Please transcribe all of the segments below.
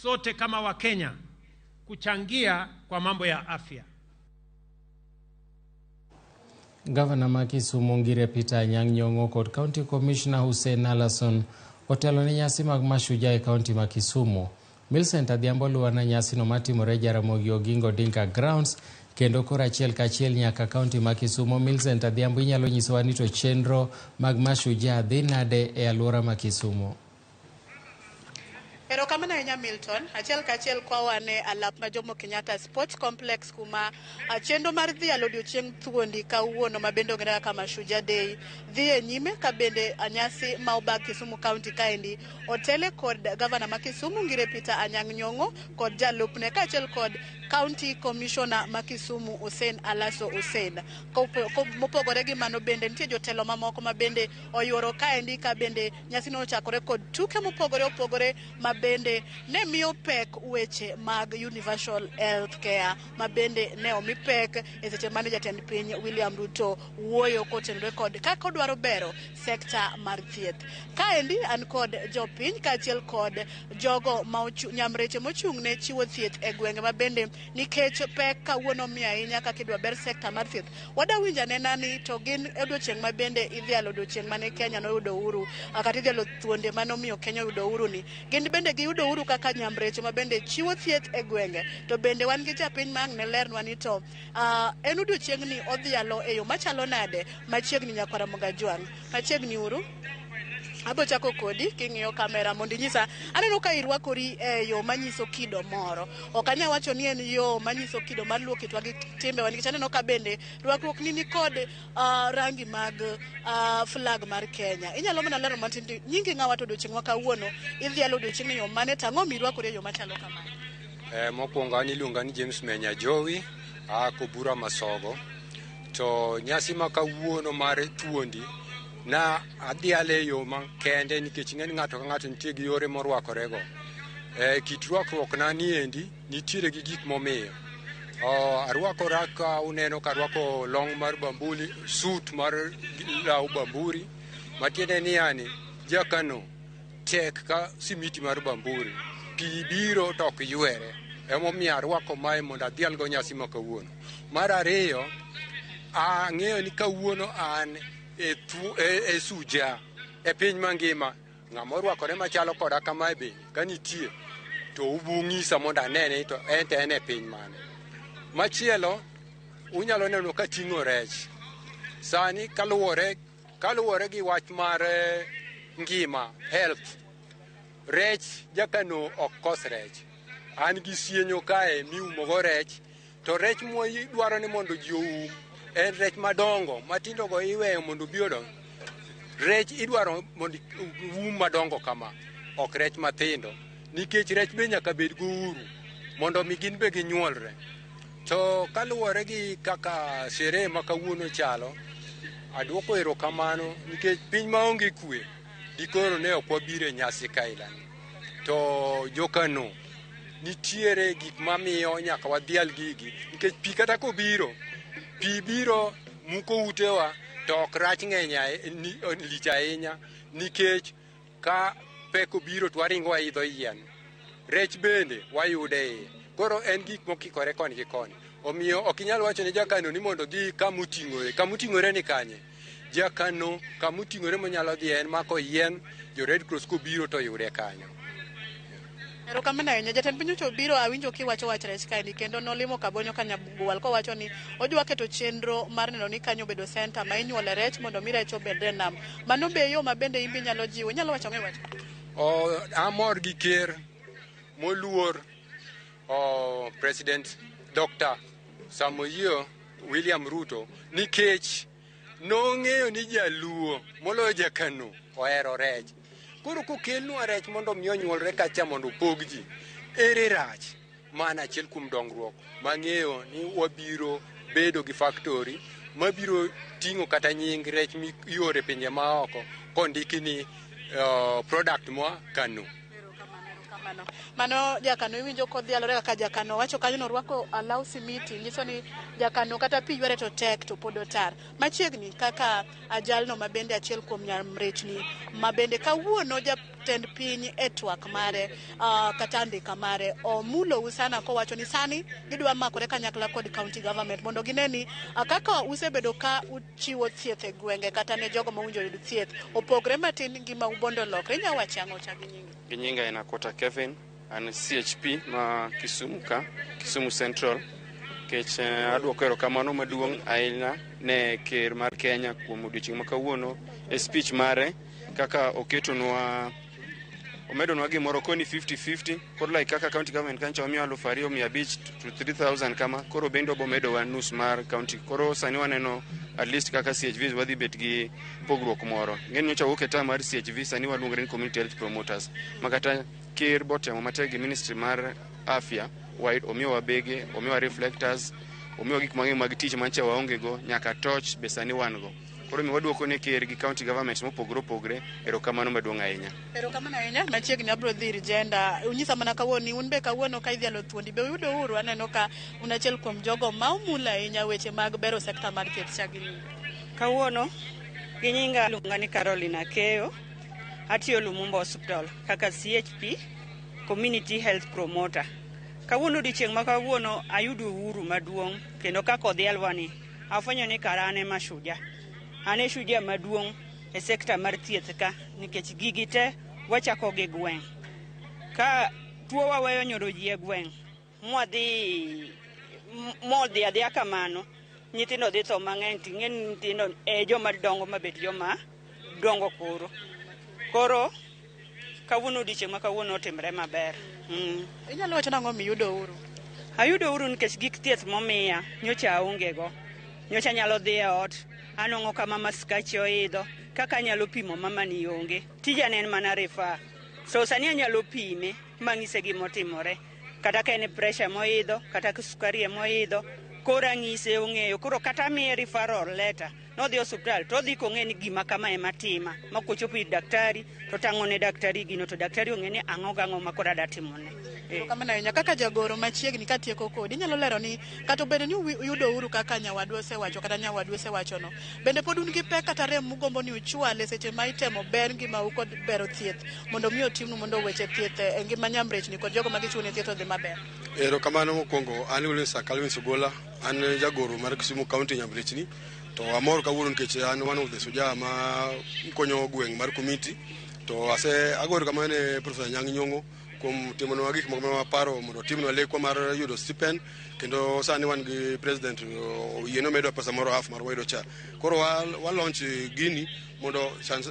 Sote kama Wakenya kuchangia kwa mambo ya afya. Gavana ma Kisumu Ngire Peter Anyang' Nyong'o kod County Commissioner Hussein Alason otelo ne nyasi mag Mashujaa e kaunti ma Kisumu. Millicent Adhiambo luwo na nyasino matimore Jaramogi Oginga Odinga Grounds kendo koro achiel kachiel nyaka kaunti ma Kisumu. Millicent Adhiambo, inyalo nyisowa ni to chenro mag Mashujaa dhi nade e alwora ma Kisumu? Erokamano ahinya, Milton. Achiel kachiel kwa wan e alap ma Jomo Kenyatta Sports Complex, kuma chenro mar dhialo odiochieng' thuondi kawuono, ma bende ong'ere kaka Mashujaa Day, dhi e nyime, ka bende nyasi ma obag Kisumu County kaendi otele kod gavana ma Kisumu Ngire Peter Anyang' Nyong'o kod jalupne, kaachiel kod County Commissioner ma Kisumu Hussein Alaso Hussein. Mopogore gi mano, bende nitie jotelo mamoko ma bende oyuoro kaendi, ka bende nyasino ochakore kod tuke mopogore opogore ma bende ne miyo pek weche mag universal health care, ma bende ne omi pek e seche mane jatend piny William Ruto wuoyo kotenore kod kaka odwaro bero sekta mar thieth. Kaendi an kod jopiny kaachiel kod jogo ma nyamreche mochung' ne chiwo thieth e gwenge, ma bende nikech pek kawuono miyo ahinya kaka idwa ber sekta mar thieth. Wada winjo anena ni to gin odiochieng' ma bende idhialo odiochieng' mane Kenya noyudo uhuru, kata idhialo thuonde manomiyo Kenya oyudo uhuru ni. Gin bende giyudo uhuru kaka nyamreche ma bende chiwo thieth e gwenge. To bende wan gi japiny ma ang' ne lernwa ni to en odiochieng'ni odhialo e yo machalo nade machiegni. Nyakwara Mogajwang', machiegni uru. Abo chako kodi king'iyo kamera mondo inyisa. Aneno ka irwakori e yo manyiso kido moro. Ok anyal wacho ni en yo manyiso kido mar luo kitwa gi timbewa, nikech aneno ka bende rwakruok ni nikod rangi mag flag mar Kenya. Inyalo mana lero matin to nyingi ng'awa, to odiochieng' ma kawuono idhialo odiochieng' e yo mane, to ang'o mirwakori e yo machalo kamano? Mokwongo an iluonga ni James Menya Jowi, aa Kobura Masogo. To nyasi ma kawuono mar thuondi na adhiale e yo makende, nikech ing'e ni ng'ato ka ng'ato nitie gi yore morwakorego. Kit rwakruok na niendi nitiere gi gik momiyo. Arwakora ka uneno ka arwako long mar bambuli, suit mar law bamburi, matiende ni yani jakano tek ka simiti mar bamburi. Pi biro to ok ywere. Emomiyo arwako mae mondo adhialgo nyasi ma kawuono. Mar ariyo, ang'eyo ni kawuono an e suja e piny mangima. Ng'ama orwakore machalo koda kamae bende ka nitie to ubung'isa mondo anene to en to en e piny mane. Machielo, unyalo neno kating'o rech. Sani kaluwore gi wach mar ngima, health, rech jakano ok kos rech. An gi sienyo kae miumo go rech, to rech mwadwaro ni mondo ji oum en rech madongo, matindo go iweyo mondo obi odong. Rech idwaro mondo um madongo kama, ok rech mathindo, nikech rech be nyaka bed gouru mondo mi gin be ginyuolre. To kaluwore gi kaka sherehe ma kawuono chalo, aduoko erokamano nikech piny maonge kwe dikoro ne ok wabiro e nyasi kailani. To jokano nitiere gik mamiyo nyaka wadhial gigi, nikech pi kata kobiro, pi biro muko utewa, to ok rach ng'eny lich ahinya, nikech ka pek obiro to waringo waidho yien. Rech bende wayudo e iye. Koro en gik mokikore koni gi koni. Omiyo ok inyal wacho ne jakano ni mondo odhi kamoting'ore. Kamoting'ore ni kanye? Jakano kamoting'ore monyalo dhiye en mako yien, jo Red Cross kobiro to yude kanyo. Erokamano ahinya. Jatend piny ocho biro awinjo kiwacho wach rech kaendi, kendo nolimo Kabonyo Kanyagwal kowacho ni odwa keto chenro mar neno ni kanyo obedo center ma inyuole rech mondo mi rech obed e nam. Mano be yo ma bende in be inyalo jiwo. Inyalo wacho ang'o e wach? Amor gi ker moluor President Dr. Samoei William Ruto, nikech nong'eyo ni jaluo moloyo jakano ohero rech. Koro kokelnwa rech mondo mi onyuolre kacha mondo opog ji, ere rach? Mano achiel kuom dongruok mang'eyo ni wabiro bedo gi factory mabiro ting'o kata nying rech mioro e pinje maoko kondiki ni product moa Kano. Erokamano. Mano jakano iwinjo kodhialore kaka jakano wacho kanyo, norwako alaw simiti, nyiso ni jakano kata pi ywere to tek to pod otar. Machiegni kaka ajalno ma bende achiel kuom nyamrechni ma bende kawuono. Jatend piny e twak mare kata andika mare omulou sana kowacho ni sani gidwa makore kanyakla kod county government mondo gine ni kaka usebedo ka uchiwo thieth e gwenge kata ne jogo mowinjo yud thieth opogre matin ngima ubondo lokre. Inya wacho ang'o chak gi nyingi? Gi nyinga en Akota Kevin, an CHP ma Kisumu ka, Kisumu Central. Kech aduoko erokamano maduong' ahinya ne ker mar Kenya kuom odiochieng' ma kawuono e speech mare kaka oketonwa omedonwa gimoro koni 50-50. Koro like kaka county government kancha omiyo 2,500 to 3000 kama, koro bende obomedowa nus mar county. Koro sani waneno at least kaka CHVs wadhi bet gi pogruok moro. Ng'eni nyocha wuok e term mar CHV, sani waluongore ni community health promoters, ma kata ker botemo matek gi ministry mar afya wide omiyowa bege, omiyowa reflectors, omiyowa gik mang'eny mag tich mancha waonge go, nyaka torch be sani wan go. Koro mi waduoko ne ker gi county governments mopogore opogore erokamano maduong' ahinya. Erokamano ahinya. Machiegni abiro dhi ir jenda. Unyisa mana kawuono ni un be kawuono ka idhialo thuondi be uyudo uru. Aneno ka un achiel kuom jogo ma omulo ahinya weche mag bero sekta mar thieth. Chak gi nyingi. Kawuono gi nyinga iluonga ni Caroline Akeyo. Atiyo Lumumba Hospital kaka CHP, Community Health Promoter. Kawuono, odiochieng' ma kawuono, ayudo uhuru maduong' kendo kaka odhialwa ni afwenyo ni kara an ema shujaa. An e shujaa maduong' e sekta mar thieth ka nikech gigi te wachako gi gweng'. Ka tuo waweyo nyodo ji e gweng' mwadhi modhi adhiya kamano, nyithindo dhi tho mang'eny. Ting'e ni nyithindo e joma dongo mabet joma dongo. Koro kawuono, odiochieng' ma kawuono otimre maber. Inyalo wacho nang'o miyudo uru? Ayudo uru nikech gik thieth momiya nyocha aonge go. Nyocha anyalo dhi e ot anwang'o ka mama skache oidho, kaka anyalo pimo mama ni onge. Tija ne en mana refer. So sani anyalo pime mang'ise gimotimore, kata ka en pressure moidho, kata ka sukari emoidho, koro ang'ise ong'eyo. Koro kata amiye referral letter nodhi osiptal to odhi kong'e ni gima kama ema tima, ma kochopo ir daktari to tang'o ne daktari gino, to daktari ong'e ni ang'o gang'o ma koro ada timone. Erokamano ahinya. Kaka jagoro machiegni katieko kodi, inyalo lero ni kata obedo ni uyudo uru kaka nyawadu osewacho kata nyawadu osewachono, bende pod un gi pek kata rem mugombo ni uchwale seche ma itemo ber ngimau kod bero thieth mondo mi otimnu mondo weche thieth e ngima nyamrechni kod jogo ma gichiwo ne thieth odhi maber? Erokamano mokwongo, an iluongo ni Sir Calvin Sogola, an jagoro mar Kisumu County Nyamrechni. To amor kawuono nikech an one of the shujaa ma konyo gweng' mar community. To ase ago erokamano ne Professor Anyang' Nyong'o kuom timonwa gik moko ma waparo mondo otimnwa lekwa mar yudo stipend, kendo sani wan gi president oyie ni omedwa pesa moro half mar wayudo cha. Koro wa launch gini mondo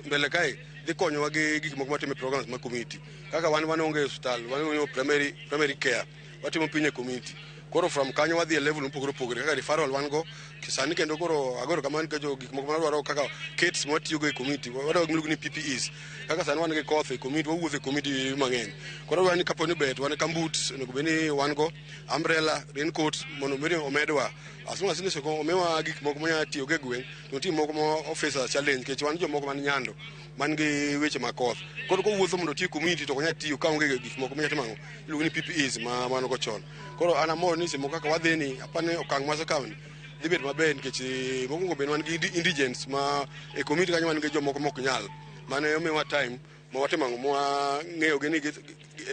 mbele kae dhi konyowa gi gik moko matimo e programs mag community. Kaka wan onge osiptal, wan onge primary care, watimo piny e community. Koro from kanyo wadhi e level mopogore opogore kaka referral wan go sani. Kendo koro ago erokamano nikech gik moko madwaro kaka kits mwatiyogo e community, wadwaro gimiluongo ni PPEs. Kaka sani wan gi koth e community, wawuotho e community mang'eny. Koro wadwaro ni kapo ni bet wan gumboot, onego bed ni wan go umbrella, raincoat, mondo bed ni omedwa. As long as ni soko omiwa gik moko manyalo tiyogo e gweng', to nitie moko ma office challenge nikech wan jomoko man nyando man gi weche mag koth. Koro kowuotho mondo oti e community to ok onyal tiyo kaonge gik moko manyalo timo ang'o, iluongo ni PPEs ma wan go chon. Koro an amor ni seche moko kaka wadhi ni apani okang' mwasekawo ni dhi bet maber nikech mokwongo bende wan gi indigents ma e community kanyo, wan gi jomoko mok nyal mane omiwa time ma watimo ang'o mwang'eyo gi ni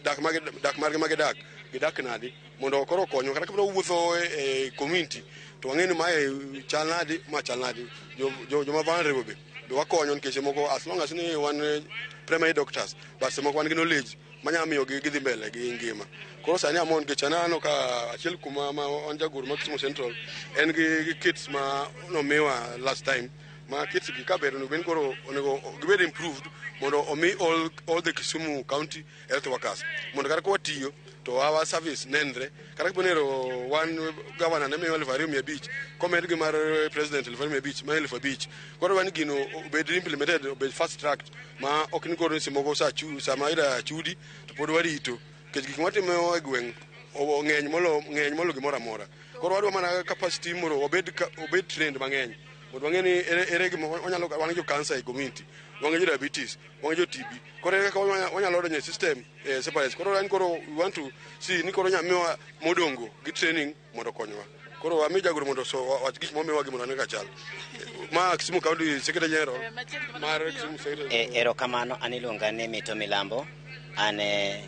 dak margi ma gidak gidak nadi mondo koro okonywa kata kapod wawuotho e community to wang'e ni mae chal nadi, ma chal nadi, joma vulnerable be wakonyo nikech moko, as long as ni wan primary doctors, but seche moko wan gi knowledge manyalo miyo gi gidhi mbele gi ngima. Koro sani amor nikech an aneno ka achiel kuom ma an jagoro mar Kisumu Central en gi kits ma nomiwa last time, ma kits gi kaber onego bed ni koro onego gibed improved mondo omi all the Kisumu County health workers mondo kata ka watiyo to our service nenre. Kata kapo ni ero wan governor ne miyo 2,500, komed gi mar president 2,500 ma 5,000. Koro wan gino obed implemented, obed fast tracked, ma ok ni koro seche moko sa chu sama ida chudi to pod warito nikech gik mwatimo e gweng' ng'eny molo gimoro amora. Koro wadwa mana capacity moro obed trained mang'eny mondo wang'e ni ere gima wanyalo. Wan jo cancer e community. Wang'e jo diabetes, wang'e jo TB. Koro ere kaka wanyalo donjo e system separate. Koro an koro we want to see ni koro nyamiwa modongo gi training mondo okonywa. Koro wami jagoro mondo so wach gik momiwa gi mondo ane ka chal. Ma Kisumu County Secretary General mar Kisumu Secretary. Erokamano, an iluonga ni Mito Milambo, an e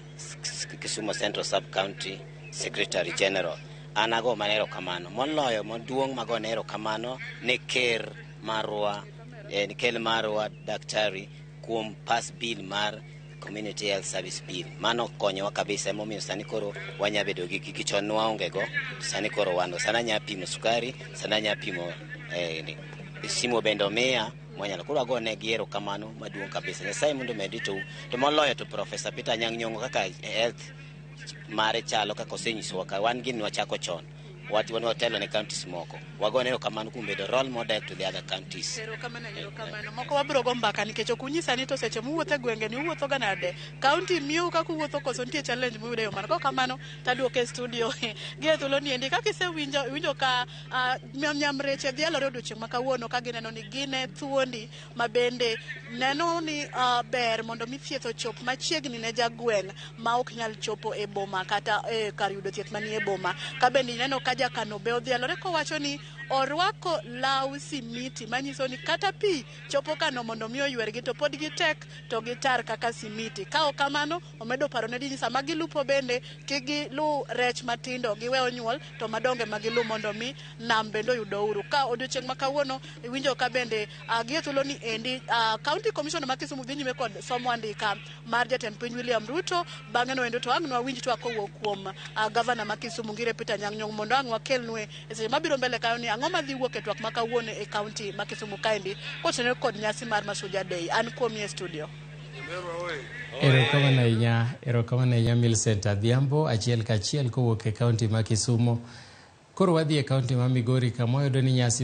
Kisumu Central Sub County Secretary General. An ago mana erokamano. Moloyo maduong' magone erokamano ne ker marwa, ker marwa daktari kuom pass bill mar Community Health Service Bill. Mano konyowa kabisa, emomiyo sani koro wanya bedo gi gigi chon nwaonge go, sani koro wan go. Sani anya pimo sukari, sani anya pimo simu bende omiya mwanyalo. Koro agone gi erokamano maduong' kabisa. Nyasaye mondo omed ritou. To moloyo to Professor Peter Anyang' Nyong'o kaka health mare chalo kaka osenyisowa ka wan gini wachako chon. Wan watelo ne counties moko. Wagone erokamano kuom bedo role model to the other counties. Erokamano, erokamano. Moko wabiro go mbaka nikech ok unyisa ni to seche muwuotho e gwenge ni uwuotho ga nade. County miyou kaka uwuotho koso nitie challenge muyudo e yo mano. Kok kamano taduoke e studio gi e thuolo ni endi kaka isewinjo iwinjo ka nyamreche dhialore odiochieng' ma kawuono ka gineno ni gin e thuondi ma bende neno ni ber mondo mi thieth ochop machiegni ne jagweng' ma ok nyal chopo e boma kata e kar yudo thieth manie boma. Ka bende ineno ka jakano be odhialore kowacho ni orwako law simiti manyiso ni kata pi chopo kano mondo mi oywergi to pod gitek to gitar kaka simiti. Ka ok kamano, omedo paro ne ji ni sama gilupo bende kik gilu rech matindo giwe onyuol to madongo ema gilu mondo mi nam bende oyud ouru. Ka odiochieng' ma kawuono iwinjo ka bende gi e thuolo ni endi County Commissioner ma Kisumu dhi nyime kod somo andika mar jatend piny William Ruto. Bang'e no endo to ang' nwawinj twak kowuok kuom gavana ma Kisumu Ngire Peter Anyang' Nyong'o mondo ang' wakelnue e seche mabiro mbele kayo ni ang'o madhi wuok e twak ma kawuono e county ma Kisumu kaendi kotenore kod nyasi mar Mashujaa Day. An kuomi e studio. Erokamano ahinya, erokamano ahinya Millicent Adhiambo, achiel kachiel kowuok e kaunti ma Kisumu. Koro wadhi e kaunti ma Migori kama wayudo ni nyasi